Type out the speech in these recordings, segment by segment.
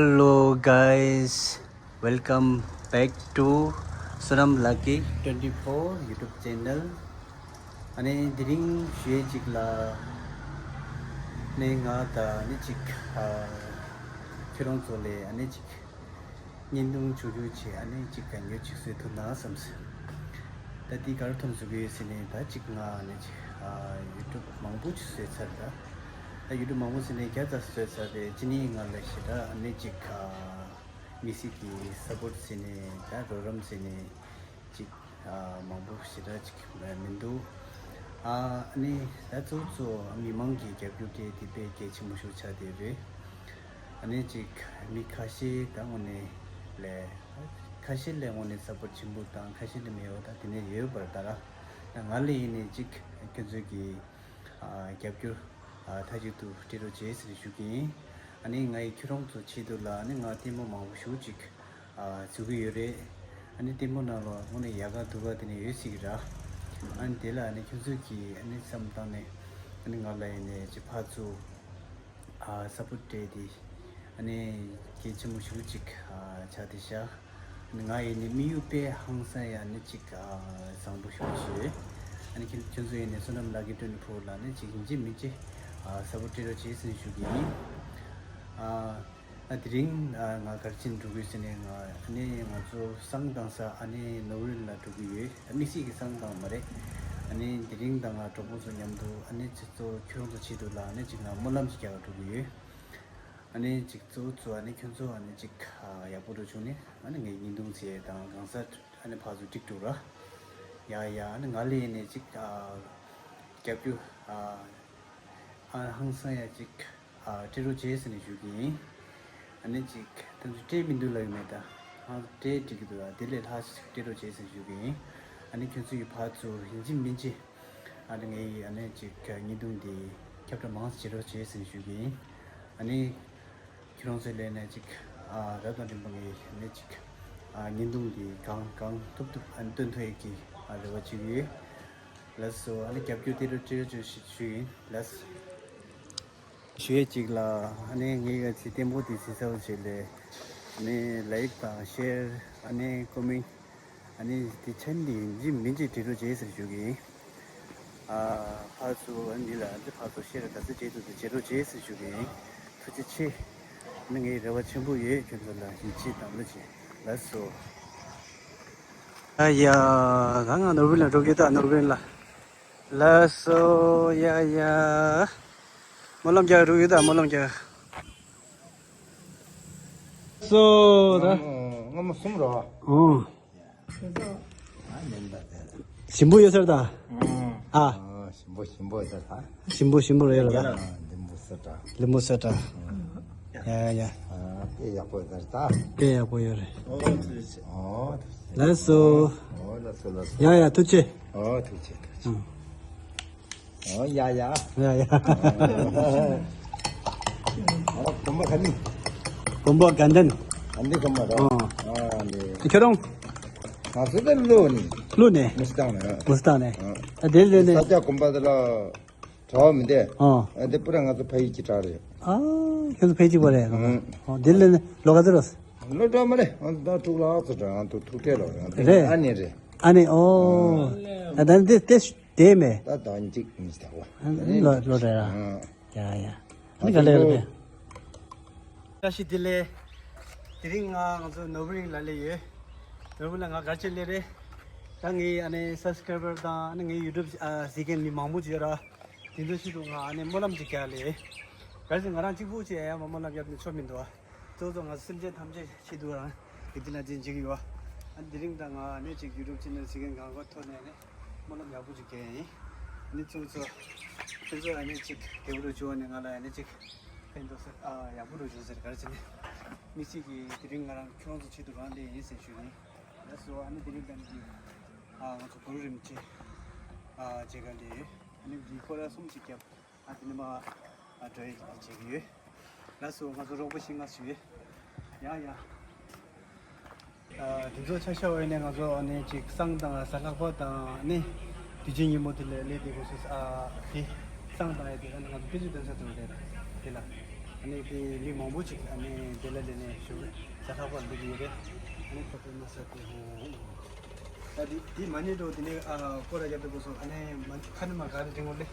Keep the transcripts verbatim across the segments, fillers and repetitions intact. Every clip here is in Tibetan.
Hello guys, welcome back to Sonam Lucky twenty-four YouTube channel. ཨ་ནི་དེ་རིང་ཞུ་ཡས་ཅིག་ལ་ནི་ང་ད་ནི་ཅིག་ཨ་ཁྱོད་རང་ཚོ་ལས་ཨ་ནི་ཅིག་བརྙན་ཐུང་ཆུང་ཆུང་བྱས་ཨ་ནི་ཅིག་ག་ཉོ་ཅིག་བཟོས་ཐུབ་ན་བསམ་སོང་། ད་དེ་ག་རེ་ཐུག་བཟོ་གི་ཡོད་ཟེར་ནས་ད་ཅིག་ང་ཨ་ནི་ཅིག་ཨ་YouTube་མང་པོ་ཅིག་བཟོས་ཚར་ད། ད་YouTube་མང་པོ་ཟེར་ནས་བརྒྱ་ཙམ་བཟོས་ཚར་རེད། ཅི་ནས་ང་ལ་ཞེ་དྲག་ཨ་ནི་ཅིག་ཨ་མི་སེར་གྱི་སཔོར་ཊི་ཟེར་ནས་ད་རོགས་རམ་ཟེར་ནས་ཅིག་ཨ་མང་པོ་ཞེ་དྲག་ཅིག་མི་འདུག་ཨ་ནི་ད་གཙོ་བོ་གཙོ་མི་མང་གི་རྒྱབ་སྐྱོར་དེ་དེ་དཔེ་གལ་ཆེན་པོ་ཞིག་ཆགས་བསྡད་རེད། ཨ་ནི་ཅིག་མི་ཁ་ཤས་ད་དངོས་གནས་ལས་ཁ་ཤས་ལས་དངོས་གནས་སཔོར་ཊི་ཆེན་པོ་དང་ཁ་ཤས་ལས་མེད་པ་ད་དེ་ནས་ཡོད་པར་ད་ར། ད་ང་ལས་ཡིན་ནས་ཅིག་ཁྱོད་ཚོས་ཀྱི་ཨ་རྒྱབ་སྐྱོར་ཨ་མཐའ་གཅིག་ཏུ་སྤྲད་རོགས་བྱེད་ཟེར་ཞུ་གི་ཡིན། ཨ་ནི་ང་ཡི་ཁྱོད་རང་ཚོ་ཆེད་དུ་ལ་ཨ་ནི་ང་ལྟད་མོ་མང་པོ་ཞེ་ཅིག་ཨ་བཟོ་གི་ཡོད་རེད། ཨ་ནི་ལྟད་མོ་ནང་ལ་དངོས་གནས་ཡག་ག་སྡུག་ག་དེ་ནས་ཡོད་སྲིད་ཀྱི་ར། ཨ་ནི་དེ་ལ་ཨ་ནི་ཁྱོད་ཚོས་ཀྱིས་ཨ་ནི་བསམ་བཏང་ནས་ཨ་ནི་ང་ལ་ཡིན་ནས་ཅིག་ཕར་ཚུར་ཨ་སཔོར་ཊི་སྤྲད་དེ་ཨ་ནི་གལ་ཆེན་པོ་ཞེ་ཅིག་ཨ་ཆགས་བསྡད་ཤག་ང་ཡིན་ནི་དམིགས་ཡུལ་དཔེ་ཧང་སང་ཡ་ནི་ཅིག་ཨ་བཟང་པོ་ཞེ་ཅིག་ཨ་ནི་ཁྱེད་ཁྱོད་ཚོ་ཡིན་ནི་བསོད་ནམས་ལགས་ཀྱི་ཊུ་ཝེན་ཊི་ཕོར་ལ་ནི་ཅིག་ཡིན་གཅིག་མིན་གཅིག་ཨ་སཔོར་ཊི་སྤྲད་རོགས་བྱེད་ཟེར་ཞུ་གི་ཡིན། ཨ་ཨ་དེ་རིང་ཨ་ང་ག་རེ་བྱེད་འགྲོ་གི་ཡོད་ཟེར་ནས་ང་ཨ་ནི་ང་ཚོ་བསང་བཏང་ས་ཨ་ནི་ནོར་ཝེ་ལ་འགྲོ་གི་ཡོད། ཨ་དམིགས་བསལ་གྱི་བསང་བཏང་མ་རེད། ཨ་ནི་དེ་རིང་ད་ང་གྲོགས་པོ་ཚོ་མཉམ་དུ་ཨ་ནི་ཅིག་གཙོ་བོ་ཁྱོད་རང་ཚོ་ཆེད་དུ་ལ་ཨ་ནི་ཅིག་ང་སྨོན་ལམ་ཅིག་རྒྱག་ག་འགྲོ་གི་ཡོད། ཨ་ནི་ཅིག་གཙོ་བོ་གཙོ་ཨ་ནི་ཁྱོད་ཚོ་ཨ་ནི་ཅིག་ཨ་ཡག་པོ་འགྲོ་བྱུང་ནས་ཨ་ནི་ངའི་བརྙན་ཐུང་བྱས་དང་གང་ས་ཨ་ནི་ཕར་ཚུར་འགྲིག་འགྲོ་ར། ཡ་ཡ་ཨ་ནི་ང་ལས་ནས་ཅིག་ཨ་རྒྱབ་སྐྱོར་ཨ་ཨ་ཧང་སང་ཡ་ཅིག་ཨ་སྤྲད་རོགས་བྱེད་ཟེར་ནས་ཞུ་གི་ཡིན། ཨ་ནི་ཅིག་ཁྱོད་ཚོ་སྤྲད་མི་འདུག་ལབ་ཡོད་མེད་ད། ཨ་སྤྲད་འགྲིག་གི་འདུག་ཨ་དེ་ལས་ལྷག་ཅིག་སྤྲད་རོགས་བྱེད་ཟེར་ཞུ་གི་ཡིན། ཨ་ནི་ཁྱོད་ཚོ་ཡི་ཕར་ཚུར་ཡིན་གཅིག་མིན་གཅིག་ཨ་ནི་ངའི་ཨ་ནི་ཅིག་བརྙན་ཐུང་འདི་ཁྱབ་བསྒྲགས་མང་ཙམ་བྱེད་རོགས་བྱེད་ཟེར་ཞུ་གི་ཡིན། ཨ་ནི་ཁྱོད་རང་ཚོའི་ལས་ནས་ཅིག་ཨ་རབ་དང་རིམ་པ་ངའི་ཨ་ནི་ཅིག་ཨ་བརྙན་ཐུང་འདི་གང་གང་ཐུབ་ཐུབ་ཨ་ནི་སྟོན་ཐུབ་ཡས་ཀྱི་ཨ་རེ་བ་བྱེད་ཀྱི་ཡོད། ལགས་སོ། ཨ་ནི་རྒྱབ་སྐྱོར་དེ་རུ་སྤྲད་རོགས་ཞུ་ཞུ་ཡིན། ལགས་སོ། ཞུ་ཡས་ཅིག་ལ་ཨ་ནི་ངའི་ག་ཚི་ལྟད་མོ་དེ་གཟིགས་ཚར་བ་བྱས་ལས་ཨ་ནི་ལའིཀ་དང་ཤེར་ཨ་ནི་ཀོ་མེན་ཨ་ནི་དེ་ཆ་འདི་ཡིན་གཅིག་མིན་གཅིག་སྤྲད་རོགས་བྱེད་ཟེར་ཞུ་གི་ཡིན། ཨ་ཕར་ཚུར་ཨ་ནི་འདི་ལ་ཨ་ནི་ཕར་ཚུར་ཤེར་ག་ཚོད་བྱེད་ཐུབ་ཚོད་བྱེད་རོགས་བྱེད་ཟེར་ཞུ་གི་ཡིན། ཐུགས་རྗེ་ཆེ། ཨ་ནི་ངའི་རེ་བ་ཆེན་པོ་ཡོད། ཁྱོད་ཚོ་ལ་ཡིད་ཆེས་དང་བློ་ཆེ། ལགས་སོ། ཨ་ཡ། ད་ང་ནོར་ཝེ་ལ་འགྲོ་གི་ད་ནོར་ཝེ་ལ། ལགས་སོ། ཡ་ཡ། སྨོན་ལམ་རྒྱག་འགྲོ་གི་ད་སྨོན་ལམ་རྒྱག་སོ་ད། སྔ་མོ་གསུམ་རོ། ཨོ། ཞིམ་པོ་ཡོད་ས་རེད་ད། ཨ། ཞིམ་པོ་ཞིམ་པོ་ཡོད་ས་རེད་ད། ཞིམ་པོ་ཞིམ་པོ་རེད་ལ་ད། ལིམ་བུ་སོ་ད། ལིམ་བུ་སོ་ད། ཡ་ཡ་ཡ། དཔེ་ཡག་པོ་ཡོད་ས་རེད་ད། དཔེ་ཡག་པོ་ཡོད་རེད། ཨོ། ལགས་སོ། ཨོ་ལགས་སོ་ལགས་སོ། ཡ་ཡ་ཐུགས་རྗེ་ཆེ། ཨོ་ཐུགས་རྗེ་ཆེ་ཐུགས་རྗེ་ཆེ། ཨོ་ཡ་ཡ། ཡ་ཡ། ཨོ་གོམ་པ་ག་ནི། གོམ་པ་དགའ་ལྡན། ཨ་འདི་གོམ་པ་རོ། ཨོ། ཨོ་འདི། ཁྱོད་རང་། ང་ཚོ་ད་ལོ་ནི། ལོ་ནས། མུ་སི་ཏང་ནས། མུ་སི་ཏང་ནས། ཨོ། ཨ་དེ་ལས་ནས། ས་སྐྱ་གོམ་པ་དེ་ལ་གྲྭ་བ་མི་འདུག་ཨོ། ཨ་དེ་པུ་ར་ང་ཚོ་ཕ་ཡུལ་གྱི་གྲྭ་རེད། ཨ་ཁྱོད་ཚོ་ཕ་ཡུལ་གཅིག་པ་རེད། ཨོ། ཨོ་དེ་ལས་ནས་ལོ་ག་ཚོད་རེད། ལོ་གྲྭ་མ་རེད། ཨ་ད་དྲུག་ལྷག་ཙམ་གྲྭ་ང་ཚོ་ཐུག་འཕྲད་ལོ་རེད། རེད། ཨ་ནེ་རེད། ཨ་ནེ་ཨོ། ཨ་ད་ནི་དེ་དེ། དེ་མེད། ད་ད་གཅིག་མི་ལྟ་བ། ལོ་ལོ་རེ་ར། ཡ་ཡ། ཨ་ནི་ག་ལེ་རེད། བཀྲ་ཤིས་བདེ་ལེགས། དེ་རིང་ང་ང་ཚོ་ནོར་བུ་རིང་ལ་སླེབས་ཡོད། ནོར་བུ་ལ་ང་ག་རེ་བྱས་སླེབས་རེད། ད་ངའི་ཨ་ནི་སབ་སི་ཀ་རའི་བར་དང་ཨ་ནི་ངའི་ཡུ་ཊུབ་ཨ་གཟིགས་མཁན་མི་མང་པོ་ཅིག་ཡོད་ར། དེ་ཚོ་ཆེད་དུ་ང་ཨ་ནི་སྨོན་ལམ་ཅིག་རྒྱག་སླེབས་ཡོད། གལ་སྲིད་ང་རང་གཅིག་པུ་ཅིག་ཡ་ཡ་མ་སྨོན་ལམ་རྒྱབ་ནས་ཆོ་མི་འདུག་ཨ། གཙོ་གཙོ་ང་ཚོ་སེམས་ཅན་ཐམས་ཅད་ཆེད་དུ་རང་གི་འདི་ན་འཛིན་བྱེད་ཀྱི་ཡོད། ཨ་ནི་དེ་རིང་ད་ང་ཨ་ནི་ཅིག་ཡུ་ཊུབ་ཆེ་ནལ་གཟིགས་མཁན་གང་ག་ཐོག་ནས་ཨ་ནི་སྨོན་ལམ་ཡག་པོ་ཅིག་རྒྱག་ཡིན། ཨ་ནི་གཙོ་གཙོ་ཁྱེད་ཚོ་ཨ་ནི་ཅིག་བདེ་པོ་འགྲོ་བྱུང་བ་ནས་ང་ལ་ཨ་ནི་ཅིག་ཕན་ཐོགས་ཟེར་ཨ་ཡག་པོ་འགྲོ་བྱུང་ཟེར་ག་རེ་བྱས་ནས་དམིགས་བསལ་གྱིས་དེ་རིང་ང་རང་ཁྱོད་རང་ཚོ་ཆེད་དུ་རང་སླེབས་ཡིན་ཟེར་ཞུ་ཡིན། ལགས་སོ། ཨ་ནི་དེ་རིང་ད་ནི་ཅིག་ཨ་ང་ཚོ་གུ་རུ་རིན་པོ་ཆེ་ཨ་མཇལ་ག་སླེབས་ཡོད། ཨ་ནི་འདི་སྐོར་ར་གསུམ་ཅིག་བརྒྱབ། ཨ་དེ་ནས་མ་ཨ་འགྲོ་ཡི་བྱེད་ཀྱི་ཡོད། ལགས་སོ། ང་ཚོ་རོགས་པ་ཤིག་ང་ཞུ་ཡོད། ཡ་ཡ། ཨ་དེ་ཚོ་ཆ་ཤ་འོག་ནས་ང་ཚོ་ཨ་ནི་ཅིག་བསང་དང་གཟའ་ལྷག་པ་དང་ཨ་ནི་དུས་ཆེན་ཉིན་མོ་དེ་ལ་སླེབས་དེ་དགོས་སོ། ཨ་དེ་བསང་དང་ཡ་དེ་ཨ་ནི་ང་ཚོ་དཔེ་ཆ་སྟོན་ས་དེ་རེད་དེ་ལ། ཨ་ནི་དེ་མི་མང་པོ་ཅིག་ཨ་ནི་དེ་ལ་ལས་ནས་ཞུ་ས་ལྷག་པར་འདུག་གི་ཡོད་རེད། ཨ་ནི་ཁོ་པད་མ་ས་དེ་ཧོང་། ད་དེ་དེ་མ་ཉེས་འགྲོ་དེ་ནས་ཨ་སྐོར་ར་རྒྱབ་དུ་བུ་སོང་། ཨ་ནི་མ་ཁ་ནི་མ་ག་རེ་དྲན་གོ་ལེ།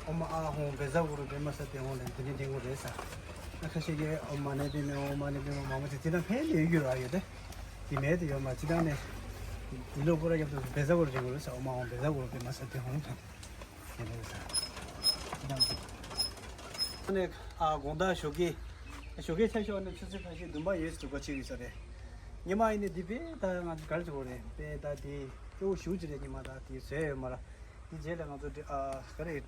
ཨོ་མ་ཨ་ཧོང་བེ་ཟ་གུ་རུ་པད་མ་ས་དེ་ཧོང་ལས་དེ་ནས་དྲན་གོ་རེད་ས། ཨ་ཁ་ཤས་ཀྱིས་ཨོ་མ་ནེ་པད་མ་ཨོ་མ་ནེ་པད་མ་མང་པོ་ཅིག་དེ་ན་ཕན་ལས་ཡོད་ར་ཡོད་དེ། དེ་མེད་དེ་ཡོད་མ་ཅི་ད་ནས་དེ་ལོ་སྐོར་ར་རྒྱབ་དུ་བེ་ཟ་གུ་རུ་དྲན་གོ་རེད་ས། ཨོ་མ་ཨ་ཧོང་བེ་ཟ་གུ་རུ་པད་མ་ས་དེ་ཧོང་དང་། ནས་ཨ་དགོང་དག་ཞོགས་ཀས་ཞོགས་ཀས་ཆ་ཤོག་ནས་ཆུ་ཚོད་ཁ་ཤས་བདུན་པ་ཡོལ་འདུག་ག་ཕྱི་ཡོད་ས་རེད། ཉི་མ་ཡིན་ནས་འདི་པས་ད་ང་གར་ཅིག་འོ་རེད་པས་ད་དེ་སྐྱོ་བོ་ཞུ་ཅི་རེད། ཉི་མ་ད་དེ་བཟོས་ཡོད་མ་ར། དེ་རྗེས་ལ་ང་ཚོ་དེ་ཨ་ག་རེད།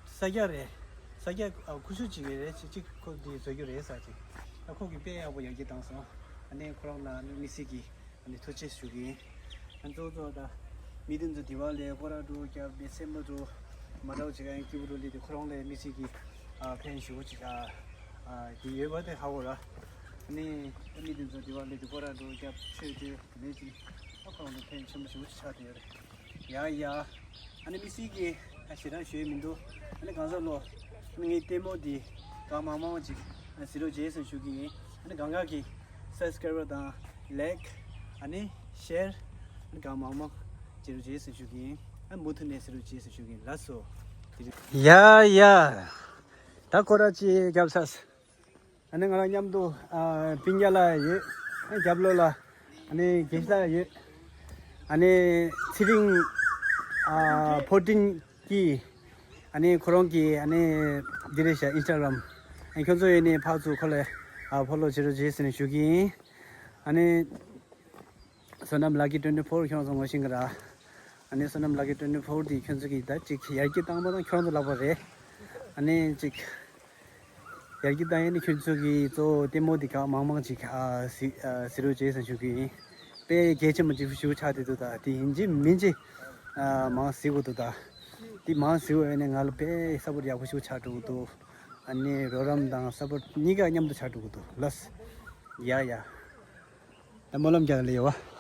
ས་སྐྱ་རེད། ས་སྐྱ་ཨ་ཁུ་ཤུ་ཅིག་ཡོད་རེད། ཅིག་ཅིག་ཁོ་དེ་བཟོ་རྒྱུ་རེད་ས་ཅིག་ཨ་ཁོ་གི་དཔེ་ཡག་པོ་ཡར་རྒྱས་བཏང་སོང་། ཨ་ནས་ཁོ་རང་ལ་ཨ་ནི་དམིགས་བསལ་གྱི་ཨ་ནི་ཐུགས་རྗེ་ཆེ་ཞུ་གི་ཡིན། ཨ་གཙོ་བོ་གཙོ་བོ་ད་མི་དེ་ཚོ་དེ་བ་ལས་སྐོར་ར་འགྲོ་རྒྱབ་ནས་སེམས་པ་ཚོ་མ་འདྲ་བ་ཅིག་ཨ་ཡང་སྐྱིད་པོ་འགྲོ་ལས་དེ་ཁོ་རང་ལ་དམིགས་བསལ་གྱི་ཨ་ཕན་ཞུ་བ་ཅིག་ཨ་ཨ་དེ་ཡོད་པ་དེ་ཧ་གོ་ར། ཨ་ནི་ཨ་མི་དེ་ཚོ་དེ་བ་ལས་དེ་སྐོར་ར་འགྲོ་རྒྱབ་ཆོས་དེ་དེ་ནས་ཅིག་ཨ་ཁོ་རང་ལ་ཕན་ཆེན་པོ་ཞུ་བ་ཅིག་ཆགས་བསྡད་ཡོད་རེད། ཡ་ཡ། ཨ་ནི་དམིགས་བསལ་གྱི་ཨ་ཞེ་དྲག་ཞུ་ཡས་མི་འདུག་ཨ་ནི་གང་ཟག་ལོ། ཨ་ནི་ངའི་ལྟད་མོ་འདི་གང་མང་མང་ཅིག་ཨ་གཟིགས་རོགས་བྱེད་ཟེར་ཞུ་གི་ཡིན། ཨ་ནི་གང་ག་གི་སབ་སི་ཀ་རའེ་བར་དང་ལའིག་ཨ་ནི་ཤེར་ཨ་ནི་གང་མང་མང་བྱེད་རོགས་བྱེད་ཟེར་ཞུ་གི་ཡིན། ཨ་མུ་མཐུད་ནས་གཟིགས་རོགས་བྱེད་ཟེར་ཞུ་གི་ཡིན། ལགས་སོ། དེ་རིང་ཡ་ཡ། ད་ཁོ་ར་ཅིག་རྒྱབ་ས། ཨ་ནི་ང་རང་མཉམ་དུ་ཨ་སྤུན་ཀྱག་ལགས་ཡོད། ཨ་རྒྱབ་ལོགས་ལ་ཨ་ནི་དགེ་བཤེས་ལགས་ཡོད། ཨ་ནི་ཚེ་རིང་ཨ་ཕོར་ཊིན་གྱིས་ཨ་ནི་ཁོ་རང་གི་ཨ་ནི་འདི་རེད་ཤག་ཨིན་སི་ཊ་གྷ་རམ། ཨ་ཁྱོད་ཚོ་ཡོད་ནི་ཕར་ཚུར་ཁོ་ལ་ཨ་ཕོ་ལོ་བྱེད་རོགས་བྱེད་ཟེར་ནས་ཞུ་གི་ཡིན། ཨ་ནི་བསོད་ནམས་ལག་གི་ཊུ་ཝེན་ཊི་ཕོར་ཁྱོད་ཚོ་ངོ་ཤེས་གི་ར། ཨ་ནི་བསོད་ནམས་ལག་གི་ཊུ་ཝེན་ཊི་ཕོར་དེ་ཁྱོད་ཚོ་གིས་ད་ཅིག་ཡར་རྒྱས་བཏང་པ་དང་ཁྱོད་ཚོ་ལག་པ་རེད། ཨ་ནི་ཅིག་ཡར་རྒྱས་བཏང་ཡས་ནི་ཁྱོད་ཚོ་གིས་གཙོ་བོ་ལྟད་མོ་དེ་ག་མང་མང་ཅིག་ཨ་གཟིགས་ཨ་གཟིགས་རོགས་བྱེད་ཟེར་ཞུ་གི་ཡིན། དཔེ་གལ་ཆེན་པོ་ཅིག་ཞུ་ཆགས་བསྡད་འདུག་ད་དེ་ཡིན་གཅིག་མིན་གཅིག་ཨ་མང་གཟིགས་དགོས་འདུག་ད་དེ་མང་གཟིགས་པ་ཡིན་ན་ང་ལ་དཔེ་སཔོར་ཊི་ཡག་པོ་ཞིག་ཆགས་འགྲོ་གི་འདུག་ཨ་ནི་རོགས་རམ་དང་སཔོར་ཊི་གཉིས་ཀ་མཉམ་དུ་ཆགས་འགྲོ་གི་འདུག་ལགས། ཡ་ཡ། ད་སྨོན་ལམ་རྒྱག་ལེ་ཡོད་བ།